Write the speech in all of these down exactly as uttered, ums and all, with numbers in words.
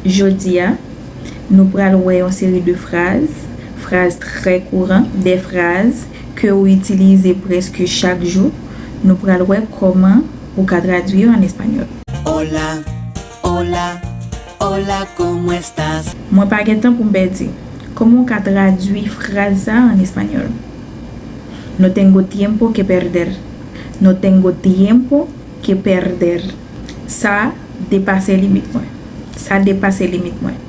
Jodi a, nou pral wè yon seri de fraz, fraz trè kouran, de fraz ke ou itilize prèske chak jou. Nou pral wè kòman ou ka tradui yo an espanyòl. Hola, hola, hola, ¿cómo estás? Mwen pa gen tan pou m pèdi. Kòman w ka tradui fraz sa a an espanyòl? No tengo tiempo que perder. No tengo tiempo que perder. Sa depase limit mwen. Sa depase limit mwen.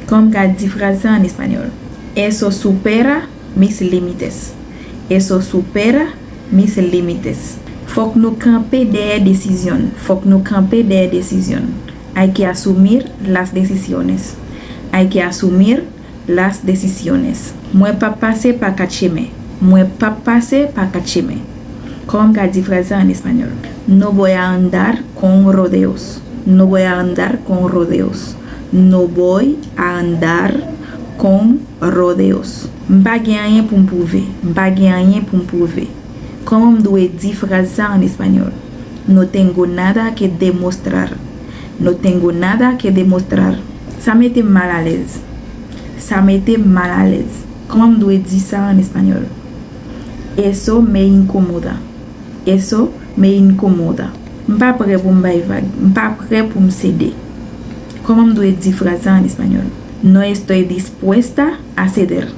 Kòman m ka di fraz sa an espanyòl? Eso supera mis límites. Eso supera mis límites. Fòk nou kanpe dèyè desizyon n. Fòk nou kanpe dèyè desizyon n. Hay que asumir las decisiones. Hay que asumir las decisiones. Mwen p ap pase pa kat chemen. Mwen p ap pase pa kat chemen. Kòman m ka di fraz sa an espanyòl? No voy a andar con rodeos. No voy a andar con rodeos. No voy a andar con rodeos. M pa gen anyen pou m pwouve. M pa gen anyen pou m pwouve. Kòman m dwe di fraz sa an espanyòl? No tengo nada que demostrar. No tengo nada que demostrar. Sa mete m malalèz. Sa mete m malalèz. Kòman m dwe di sa an espanyòl? Eso me incomoda. Eso me incomoda. M pa prè pou m bay vag. M pa prè pou m sede. Kòman m dwe di fraz sa an espanyòl? No estoy dispuesta a ceder.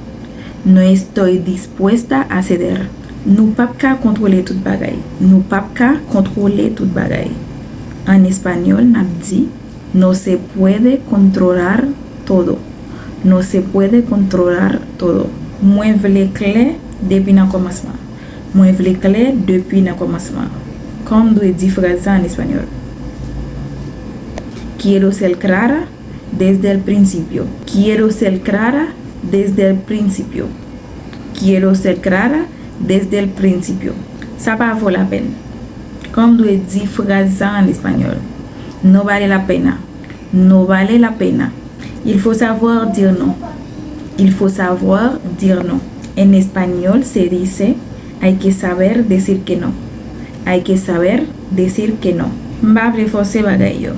No estoy dispuesta a ceder. Nou p ap ka kontwole tout bagay. Nou p ap ka kontwole tout bagay. An espanyòl, n ap di, no se puede controlar todo. No se puede controlar todo. Mwen vle klè depi nan kòmansman. Mwen vle klè depi nan kòmansman. Kòman m dwe di fraz sa an espanyòl? Quiero ser clara desde el principio. Quiero ser clara desde el principio. Quiero ser clara desde el principio. Sa pa vo lapèn. Kòman m dwe di fraz sa an espanyòl? No vale la pena. No vale la pena. Il faut savoir dire non. Il faut savoir dire non. En español se dice, hay que saber decir que no. Hay que saber decir que no. M pa vle fòse bagay yo.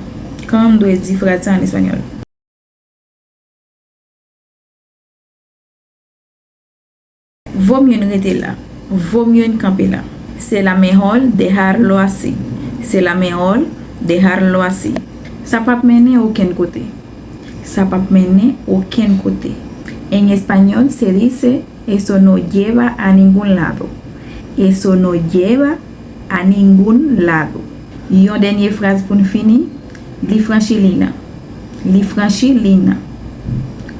Kòman m dwe di fraz sa an espanyòl? Vo mye n rete la. Vo mye n kanpe la. Será mejor dejarlo así. Será mejor dejarlo así. Sa p ap mennen okenn kote. Sa p ap mennen okenn kote. En español se dice, eso no lleva a ningún lado. Eso no lleva a ningún lado. Yon dènye fraz pou n fini. Li franchi liy la. Li franchi liy la.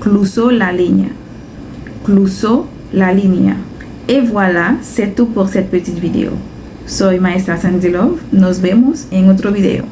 Cruzó la línea. Cruzó la línea. Et voilà, c'est tout pour cette petite vidéo. Soy Maestra Sandy Love. Nos vemos en otro video.